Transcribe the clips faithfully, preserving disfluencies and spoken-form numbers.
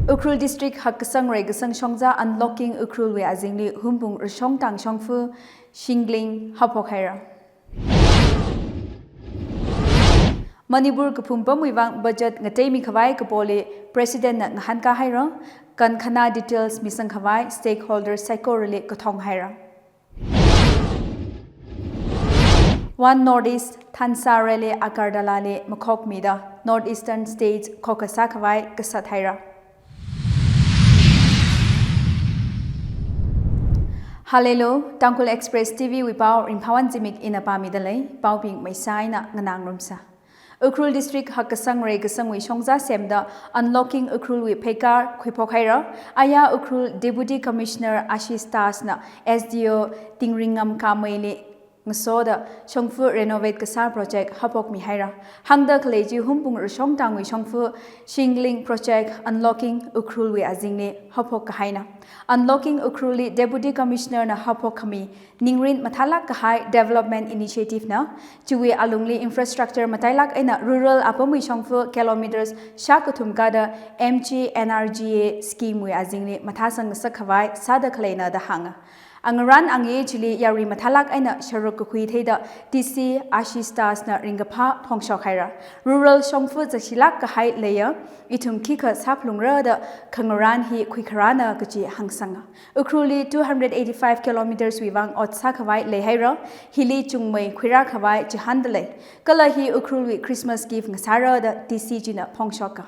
Ukhrul District hakkasang reikasang shongza Unlocking Ukhrulwui azingli humpung rashong tang shongfa shingling haophok haira. Manipur kaphung pamwui vang budget ngateimi khavai kapoli President na ngahānkā haira, kankhana details misang khavai stakeholders saikorali kathong haira. One North East Thansa Rally Agartala li makhokmida North Eastern States khokha sākhavai kasat haira. Hallelujah, Tangkhul Express T V wui pao Ringphawon Zimik ina pāmida lei, paobing maisā eina nganāngarumsa. Ukhrul District hakkasang reikasangwui shongza semda Unlocking Ukhrulwui pheikar khuiphok haira. Aya Ukhrul Deputy Commissioner Ashish Das na S D O Tingringam Kamei li ngasoda shongfa renovate kasā project haophokmi haira. Hāngda khalei chi humpung rashong tangwui shongfa shingling project Unlocking Ukhrulwui azingli haophok kahaina. Unlocking Ukhrul li Deputy Commissioner na haophok khami ningrin mathālāk kahai development initiative na, chiwui alungli infrastructure matailāk eina rural apamwui shongfa kilometers shākathum kāda M G N R G A scheme wui azingli mathāsang ngasak khavai sāda khaleina da hānga. Angarān angayei chili yarui mathālāk eina sharuk kakhui theida D C Ashish Das na ringkaphā phongshok haira. Rural shongfa zakshilāk kahai leiya, ithum khikha sāphalungra da khangarān hi khuikharāna kachi hāngsanga. Ukhrul li two hundred eighty-five kilometers wui vang ot sākhavai leihaira, hili chungmei khuirā khavai chihānda lei. Kala hi Ukhrulwui Christmas gift ngasāra da D C china phongshoka.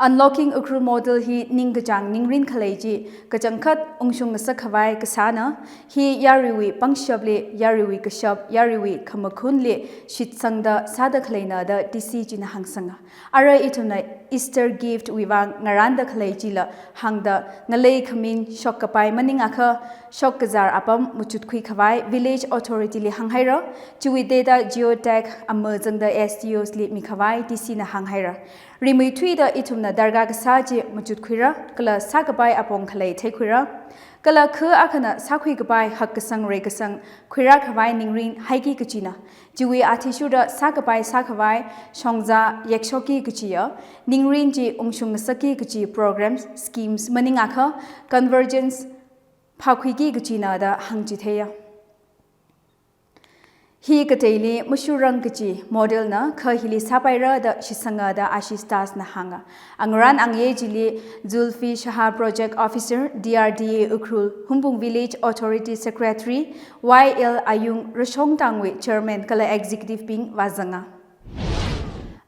Unlocking Ukhrul model hi ningkachāng ningrin khalei chi kachangkhat ungshung ngasak khavai kasāna, hi yaruiwui pangshapli, yaruiwui kashap, yaruiwui khamakhunli shitsangda sāda khaleina da D C china hāngsanga. Ara ithumna Easter gift wui vang ngarānda khalei chila hāngda ngalei khamin shok kapai maningakha shok kazār apam machutkhui khavai village authority li hānghaira. Chiwui data geotag amazangda S D Os li mikhavai D C na hānghaira. Rimeithuida ithumna darkar kasā chi machutkhuira, kala sākapai apong khalei theikhuira. Kala kha akhana sākhui kapai hakkasang reikasang khuirā khavai ningrin haiki kachina. Chiwui athishurda sākapai sākhavai shongza yekshokki kachiya, ningrin chi ungshung ngasakki kachi programs, schemes maningakha convergence phākhuiki kachina da hāngchitheiya. Hi kateili mashurrang kachi model na kha hili sāpaira da shitsanga da Ashish Das na hānga. Angarān angayei chili Zulfi Shah, Project Officer, D R D A Ukhrul, Hungpung Village Authority Secretary, Y L Ayung, Rashong Tangwui Chairman kala Executive bing vāzanga.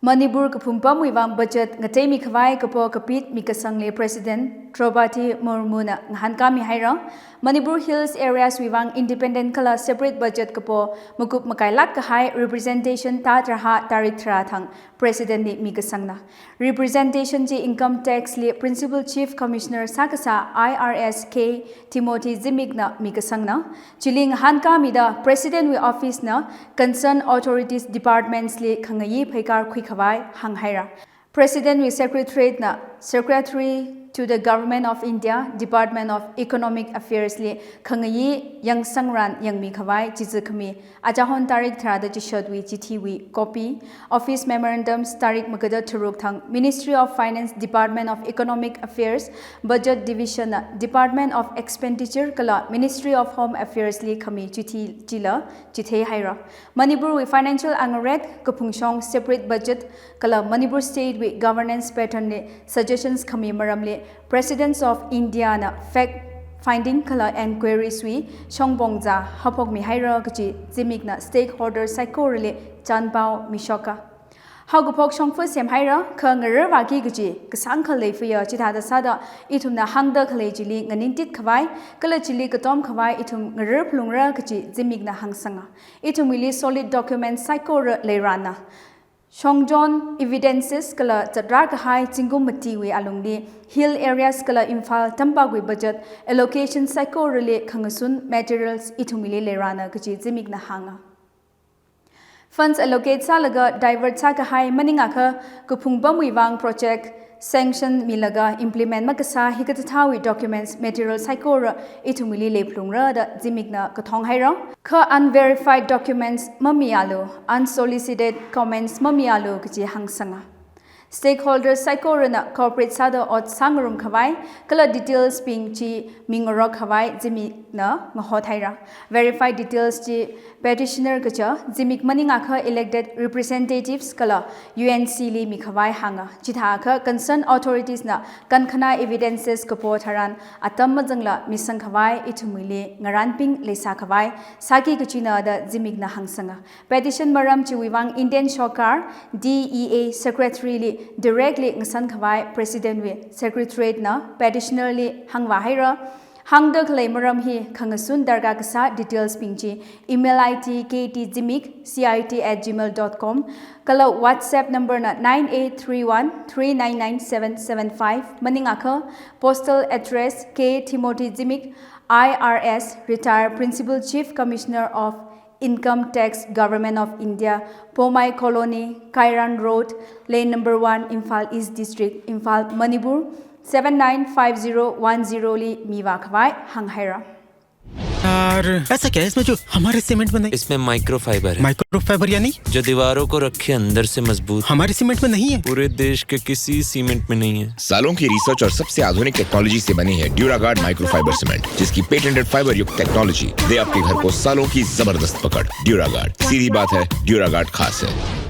Manipur kaphung pamwui vang budget ngateimi khavai kapo kapit mikasangli President Droupadi Murmu na ngahānkāmi haira. Manipur Hills Areas wui vang independent kala separate budget kapo makup makailāk kahai representation thada tharā, tarik tharā thang President li mikasangna. Representation chi Income Tax li Principal Chief Commissioner sākasā I R S K Timothy Zimik na mikasangna. Chili ngahānkāmida President wui office na concerned authorities departments li khangayi pheikar khuikhavai hānghaira. President wui Secretariat na Secretary to the Government of India, Department of Economic Affairs li khangayi yangsangran yangmi khavai chizi khami, achahon tarik tharāda chishatwui chithiwui copy, office memorandums tarik magada tharuk thang Ministry of Finance, Department of Economic Affairs, Budget Division na Department of Expenditure kala Ministry of Home Affairs li khami chithi chila chitheihaira. Manipur wui financial angaret, kaphungshong separate budget kala Manipur State wui governance pattern li suggestions khami maramli Presidents of India na fact finding kala enquiries wui shongpong zā haophokmi haira kachi Zimik na stakeholders saikorali chanpao mishoka. Haokaphok shongfa semhaira, kha ngararvāki kachi kasāngkha leifaya, chithāda sāda ithumna hāngda khalei chili nganingtit khavai, kala chili katom khavai ithum ngararphalungra kachi Zimik na hāngsanga. Ithumwuili solid documents saikora leirana. Shongzan evidences kala zatrā kahai zingkum matiwui alungli Hill Areas kala Imphal tampakwui budget allocation saikorali khangasun materials ithumwuili leirana kachi Zimik na hānga. Funds allocate sālaga divert sākahai maningakha kaphung pamwui vang project sanction milaga implement makasā hikathāthāwui documents material saikora ithumwuili leiphalungra da Zimik na kathong haira. Kha unverified documents mamialu, unsolicited comments mamialu kachi hāngsanga. Stakeholders saikorana cooperate sāda ot sāngarum khavai, kala details bing chi mingarok khavai zimikna ngahot haira. Verified details chi petitioner kacha, zimik maningakha elected representatives kala U N C li mikhavai hānga. Chithākha concerned authorities na kankhana evidences kapo tharan atam mazangla misang khavai ithumwuili ngaranping leisā khavai sāki kachina da zimikna hāngsanga. Petition maram chiwui vang Indian Sorkar D E A Secretary li directly ngasan khavai President wui Secretariat na petitioner li hāngvā haira. Hāngda khalei maram hi khangasun darkar kasā details bing chi email I D K T zimik C I T at gmail dot com kala WhatsApp number na nine eight three one three nine nine seven seven five, maningakha postal address K Timothy Zimik, I R S, Retired Principal Chief Commissioner of Income Tax, Government of India, Poumai Colony, Kairan Road, Lane number one, Imphal East District, Imphal, Manipur, seven nine five zero one zero li mivā khavai hāng haira. यार, ऐसा क्या है इसमें जो हमारे सीमेंट में नहीं? इसमें माइक्रोफाइबर है। माइक्रोफाइबर यानी? जो दीवारों को रखे अंदर से मजबूत। हमारे सीमेंट में नहीं है। पूरे देश के किसी सीमेंट में नहीं है। सालों की रिसर्च और सबसे आधुनिक टेक्नोलॉजी से बनी है ड्यूरागार्ड माइक्रोफाइबर सीमेंट, जिसकी पेटेंटेड फाइबर युक्त टेक्नोलॉजी दे आपके घर को सालों की जबरदस्त पकड़। ड्यूरागार्ड, सीधी बात है, ड्यूरागार्ड खास है।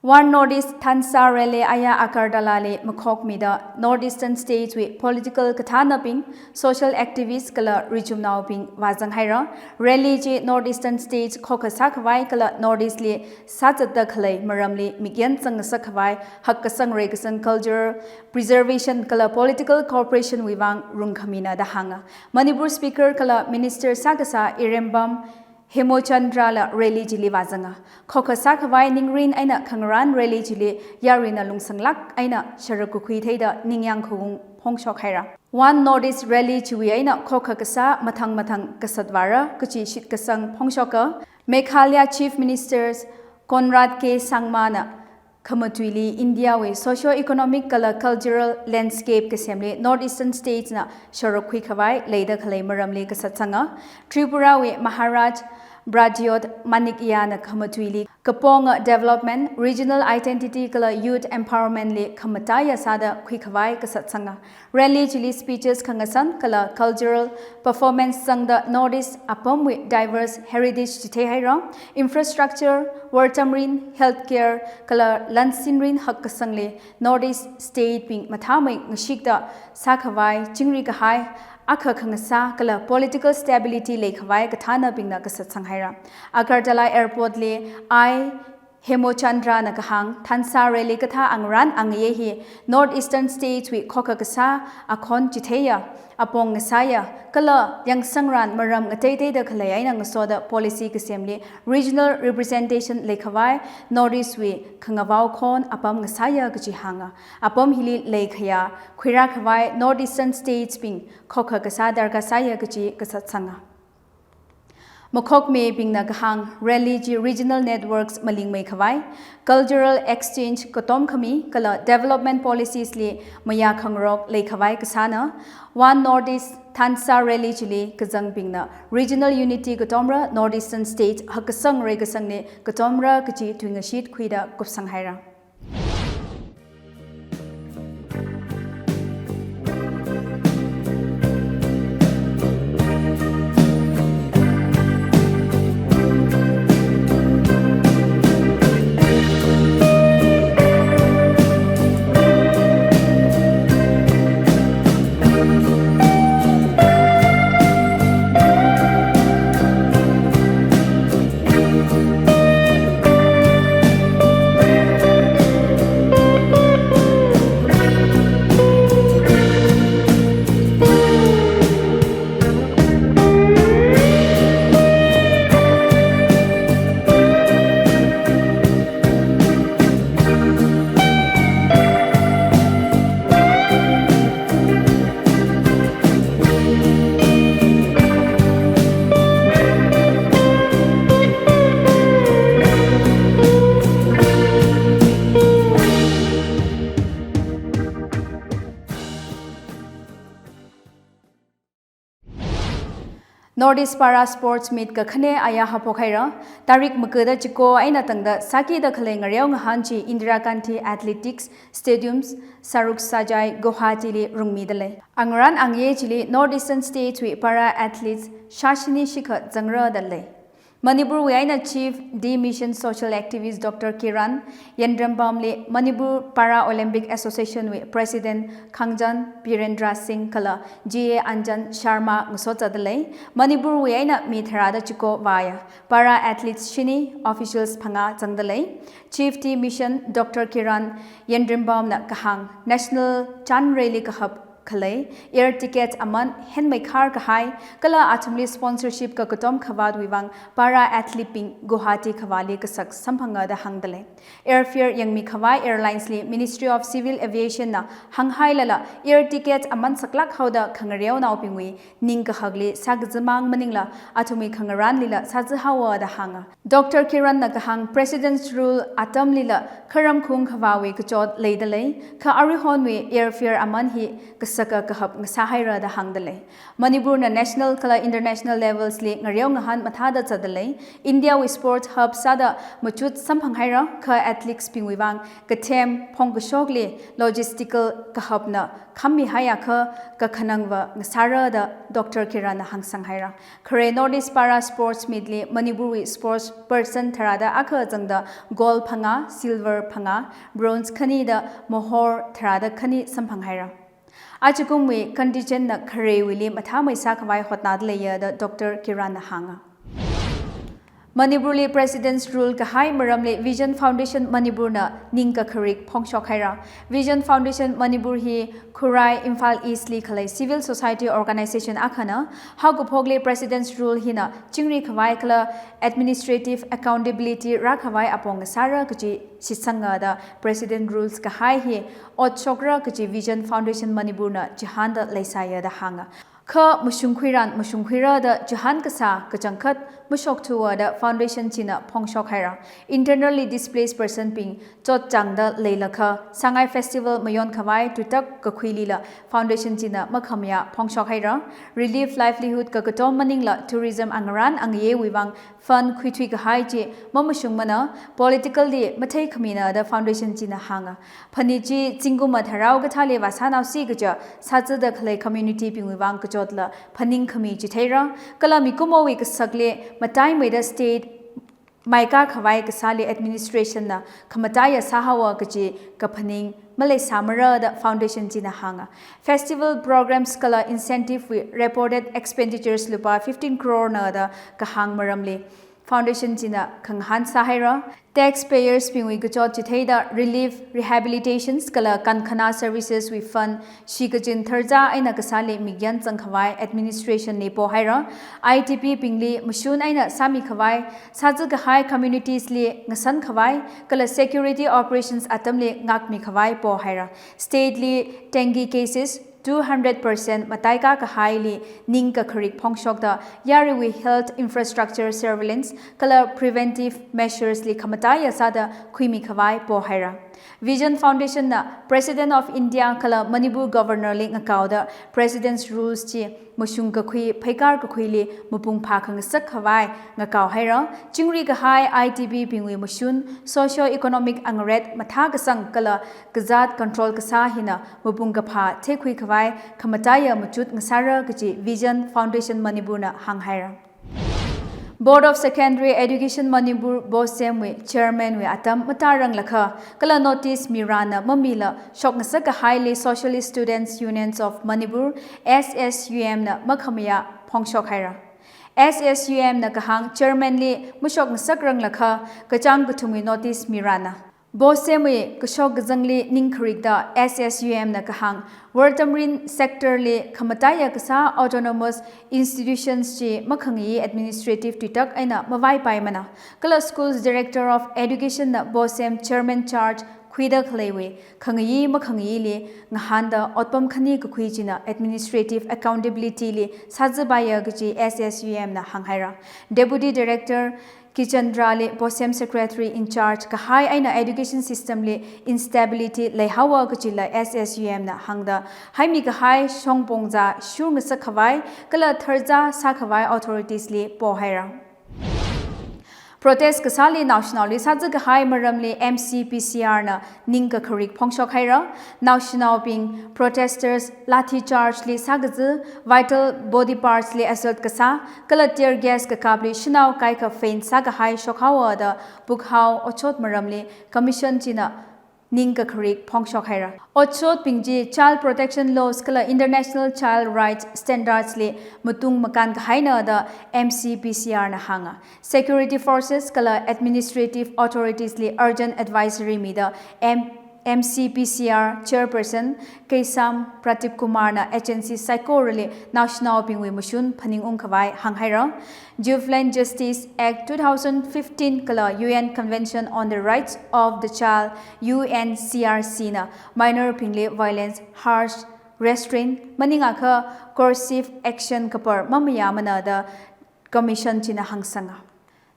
One North East Thansa Rally aya Agartala li makhokmida North Eastern States wui political kathānabing, social activist kala richumnaobing vāzang haira. Rally chi North Eastern States khokkha sākhavai kala North East li sāzatda khalei maramli mikyan zangngasak khavai hakkasang reikasang cultural preservation kala political cooperation wui vang rungkhamina da hānga. Manipur Speaker kala Minister sākasā Irembam Hemochandra la rally chili vāzanga. Khokkha sākhavai ningrin eina khangarān rally chili yaruina lungsanglāk eina sharak kakhui theida ningyāng khaung phongshok haira. One North East Rally chiwui eina khokkha kasā mathang mathang kasat vāra kachi shitkasang phongshoka. Meghalaya Chief Minister Conrad K Sangma na khamatuili India wui socio-economic kala cultural landscape kasemli North Eastern States na sharak khui khavai leida khalei maramli kasatsanga. Tripura wui Maharaj Pradyot Manikya na khamatuili kaponga development, regional identity kala youth empowerment li khamataiya sāda khui khavai kasatsanga. Rally chili speeches khangasan kala cultural performance zangda North East apamwui diverse heritage chithei haira. Infrastructure, wortamrin, healthcare kala lansinrin hakkasangli North East state bing mathāmei ngashikda sākhavai chingri kahai akha khangasā kala political stability leikhavai kathānabingna kasatsang haira. Agartala Airport li I Hemochandra na kahāng, Thansa Rally kathā angarān angayei hi North Eastern States wui khokkha kasā akhon chitheiya, apong ngasāya, kala yangsangran maram ngateiteida khalei eina ngasoda policy kasemli regional representation leikhavai North East wui khangavao khon apam ngasāya kachi hānga. Apam hili leikhaya khuirā khavai North Eastern States bing khokkha kasā darkar sāya kachi kasatsanga. Makhokmibingna kahāng, rally chi regional networks malingmei khavai, cultural exchange katom khami kala development policies li mayā khangarok leikhavai kasāna. One North East Thansa Rally chili kazangbingna regional unity katomra North Eastern States hakkasang reikasangli katomra kachi tuingashit khuida kupsang haira. North East Para Sports Meet kakhane aya haophok haira. Tarik makada chiko eina tangda sākida khalei ngareo ngahān chi Indira Gandhi Athletics Stadium, Saruk Sajai, Guwahati li rungmida lei. Angarān angayei chili North Eastern States wui para athletes shāshini shikha zangrada lei. Manipur wui eina Chief de Mission Social Activist Doctor Kiran Yendrembam li Manipur Para Olympic Association wui President Khangjan Birendra Singh kala G A Anjan Sharma ngasoda lei. Manipur wui eina mi tharāda chiko vāya. Para athletes shini, officials phangā zangda lei. Chief de Mission Doctor Kiran Yendrembam na kahāng national chanreli kahap khalei air ticket aman henmeikhar kahai, kala athumli sponsorship kakatom khavātwui vang para athlete bing Guwahati khavāli kasak samphanga da hāngda lei. Airfare yangmi khavai airlines li Ministry of Civil Aviation na hānghailala air ticket aman saklāk haoda khangareonaobingwui ningkahakli sākazimang maningla athumwui khangarānlila sāzi haowa da hānga. Doctor Kiran na kahāng President's Rule atamlila kharam khung khavāwui kachot leida lei, kha aruihonwui airfare aman hi kasaka kahap ngasā haira da hāngda lei. Manipur na national kala international levels li ngareo ngahān mathāda zatda lei. India wui sport hub sāda machut samphang haira, kha athletes bingwui vang kathem phongkashokli logistical kahapna khammi haiakha kakhanangva ngasāra da Doctor Kiran na hāngsang haira. Khare North East Para Sports Meet li Manipur wui sports person tharāda akha zangda gold phangā, silver phangā, bronze khani da mohor tharāda khani samphang haira. Achikumwui contingent na kharewuili mathāmeisā khavai hotnada leiya da Doctor Kiran na hānga. Manipur li President's Rule kahai maramli Vision Foundation Manipur na ningkakharik phongshok haira. Vision Foundation Manipur hi Khurai, Imphal East li khalei civil society organization akhana. Haokaphokli President's Rule hina chingri khavai kala administrative accountability rākhavai apong ngasāra kaji shitsanga da President Rules kahai hi otshokra kaji Vision Foundation Manipur na chihānda leisāya da hānga. Kha mashungkhuiran mashungkhuira da chihān kasā kachangkhat mashokthuwa da foundation china phongshok haira. Internally displaced person bing chotchāngda leilakha Sangai Festival mayon khavai tutak kakhuilila foundation china makhamayā phongshok haira. Relief livelihood kakatom maningla tourism angarān angayeiwui vang fund khuithui kahai chi mamashungmana, political li matheikhamina da foundation china hānga. Phanit chi zingkum matharao kathāli vāsānaosi kaja sāzada khalei community bingwui vang kachotla phaningkhami chitheira, kala mikumowui kasakli mataimeida state maikā khavai kasāli administration na khamataiya sāhaowa kaji kaphaning maleisāmara da foundation china hānga. Festival programs kala incentive wui reported expenditures lupā fifteen crore na da kahāng maramli foundation china khangahān sāhaira. Taxpayers bingwui kachot chitheida relief, rehabilitations kala kankhana services wui fund shikachin tharcha eina kasāli mikyan zangkhavai administration li pohaira. I D P bingli mashun eina sāmi khavai, sāzi kahai communities li ngasan khavai, kala security operations atamli ngākmi khavai pohaira. State li dengue cases two hundred percent mataikā kahaili ningkakharik phongshokda yaruiwui health infrastructure surveillance kala preventive measures li khamataiya sāda khuimi khavai pohaira. Vision Foundation na President of India kala Manipur Governor li ngakaoda President's Rules chi mashung kakhui pheikar kakhuili mapung phākhangasak khavai ngakao haira. Chingri kahai I D P bingwui mashun socio-economic angaret mathākasang kala kazāt control kasā hina mapung kaphā theikhui khavai khamataiya machut ngasāra kaji Vision Foundation Manipur na hānghaira. Board of Secondary Education Manipur BOSEM wui chairman wui atam matāranglakha kala notice mirāna mamila shokngasak kahaili Socialist Students Unions of Manipur, S S U M na makhamayā phongshok haira. S S U M na kahāng chairman li mashokngasakranglakha kachāng kathumwui notice mirāna. BOSEM wui kashok kazangli ningkharikda S S U M na kahāng Wortamrin sector li khamataiya kasā autonomous institutions chi makhangayi administrative tuitak eina mavaipaimana. Kala Schools Director of Education na BOSEM chairman charge khuida khaleiwui khangayi makhangayili ngahānda otpam khani kakhui china administrative accountability li sāzipaiya kaji S S U M na hānghaira. Deputy Director Kichandra li BOSEM Secretary in Charge kahai eina education system li instability leihaowa kajila S S U M na hāngda, haimi kahai shongpong zā shurngasak khavai, kala tharzā sākhavai authorities li pohaira. Protest kasāli naoshinaoli sāzā kahai maramli M C P C R na ningkakharik phongshok haira. Naoshinaobing protesters lathi charge li sākazā, vital body parts li assault kasā, kala tear gas kakapli shanao kaikha faint sākahai shokhaowa da Pukhao otshot maramli Commission china ningkakharik phongshok haira. Otshotbing chi child protection laws kala international child rights standards li matung makān kahaina da M C P C R na hānga. Security forces kala administrative authorities li urgent advisory mida M M C P C R chairperson Keisham Pradip Kumar na agency saikorali naoshinaobingwui mashun phaningung khavai hānghaira. Juvenile Justice Act two thousand fifteen kala U N Convention on the Rights of the Child, U N C R C na minor bingli violence, harsh restraint, maningakha coercive action kapar mamayāmana da Commission china hāngsanga.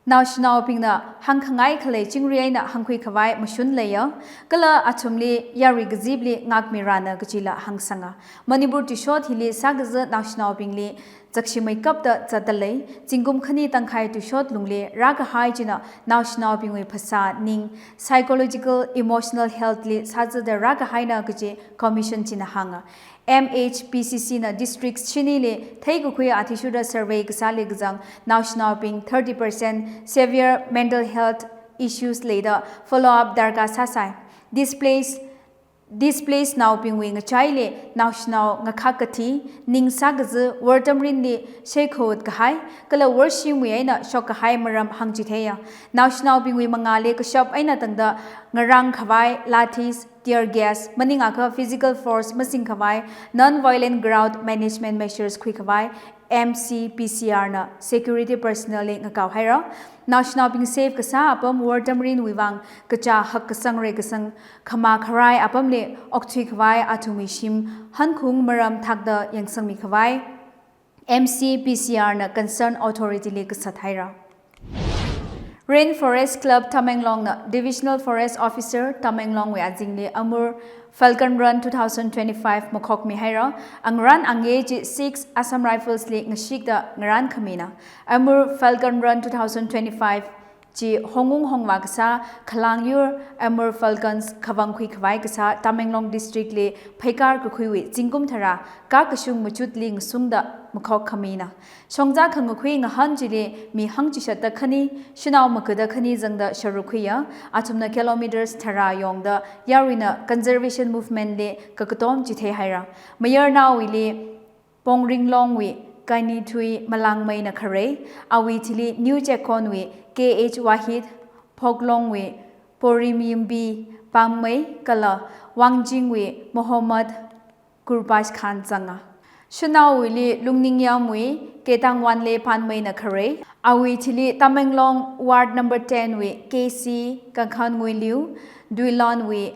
Naoshinaobingna hāngkhangai khalei chingri eina hāngkhui khavai mashun leiya, kala athumli yarui kazipli ngākmirana kajila hāngsanga. Manipur tuishot hili sākazā naoshinaobingli zakshimei kapda zatdalei, zingkum khani tangkhai tuishot lungli rākahai china naoshinaobingwui phasā ning, psychological, emotional health li sāzāda rākahaina kaji Commission china hānga. M H P C C na district shinili theikakhui athishurda survey kasāli kazang naoshinaobing thirty percent severe mental health issues leida follow up darkar sāsai. Displaced, displaced naobingwui ngachaili naoshinao ngakhak kathi, ning sākazā, wortamrinli sheikhut kahai, kala worshimwui eina shokkahai maram hāngchitheiya. Naoshinaobingwui mangāli kashap eina tangda ngarāng khavai, lathis, tear gas, maningakha physical force masing khavai, non-violent crowd management measures khui khavai, M C P C R na security personnel li ngakao haira. Naoshinaobing safe kasā apam wortamrinwui vang kachā hak kasang reikasang khama kharai apamli okthui khavai athumwui shim hankhung maram thakda yangsangmi khavai M C P C R na concerned authority li kasat haira. Rainforest Club Tamenglong na Divisional Forest Officer Tamenglong wui azingli Amur Falcon Run two thousand twenty-five makhokmi haira. Angarān angye chi six Assam Rifles li ngashikda ngarān khamina. Amur Falcon Run two thousand twenty-five chi hongung hongvā kasā khalang yur Amur Falcons khavang khui khavai kasā Tamenglong District li pheikar kakhuiwui zingkum tharā kakashung machutli ngasungda makhok khamina. Shongza khangakhui ngahān chili mi hangchishat da khani, shanao maga da khani zangda sharuk khuiya, athumna kilometers tharā yongda yaruina conservation movement li kakatom chithei haira. Mayarnaowuili Pongringlongwui Kainithui Malangmeina kharei, awui thili New Checkon wui K H Wahid, Phoklongwui Porimyimbi Pangmei kala Wangjingwui Mohammad Gurbaz Khan zanga. Shanaowuili Lungningyamwui Ketang Wanle Panmeina kharei, awui thili Tamenglong Ward number ten wui K C Kangkhan Nguiliu, Duilonwui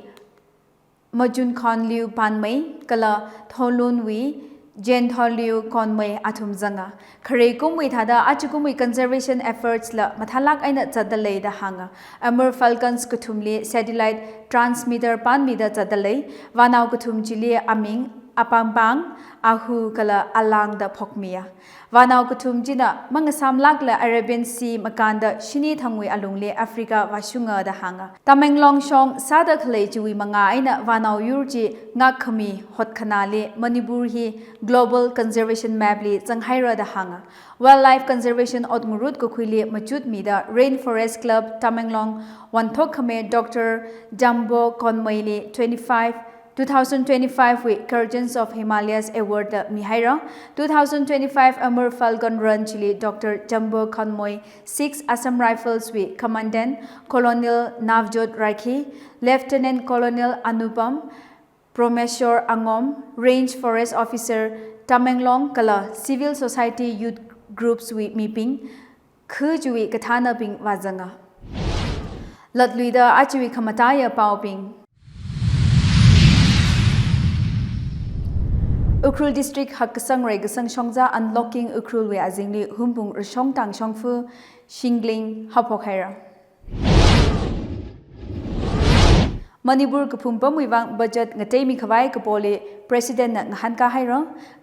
Majun Khan Liu Panmei, kala Tholunwui Jen Tholiu Konmei athum zanga. Kharei kumwui thāda achikumwui conservation efforts la mathālak eina zatdalei da hānga. Amur Falcons kathumli satellite transmitter panmida zatdalei. Vānao kathum chili aming Apangpang, Ahu kala Alang da phokmiya. Vānao kathum china mangasāmlakla Arabian Sea makānda shini thangwui alungli Africa vāshunga da hānga. Tamenglong shong sāda khalei chiwui mangā eina vānao yur chi ngakkhami hotkhanāli Manipur hi Global Conservation Map li zanghaira da hānga. Wildlife Conservation ot ngarut kakhuili machutmida Rainforest Club Tamenglong wanthok khami Doctor Jambo Konmeili twenty-five, two thousand twenty-five wui Guardians of Himalayas Award la mihaira. Two thousand twenty-five Amur Falcon Run chili Doctor Jambo Konmei, six Assam Rifles wui Commandant Colonel Navjot Raikhi, Lieutenant Colonel Anupam, Promeshwar Angom, Range Forest Officer Tamenglong kala civil society youth groups wui mibing, khu chiwui kathānabing vāzanga. Latluida achiwui khamataiya paobing. Ukhrul District hakkasang reikasang shongza Unlocking Ukhrul wui azingli Humbung Rashong Tangshongfu shingling haophok haira. Manipur kaphung pamwui vang budget ngateimi khavai kapoli President na ngahānkā haira,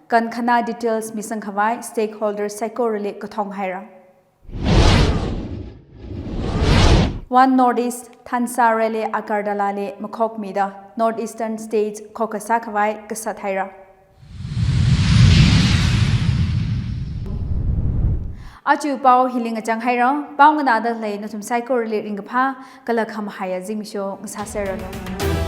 kankhana details misang khavai stakeholders saikorali kathong haira. One North East Thansarali Agartala li makhokmida North Eastern States khokkha sākhavai kasat haira. Aja pao hili ngachang haira, pao nganāda khalei nathum saikorali ringkaphā kala khamahaiya zimiksho ngasāserranu.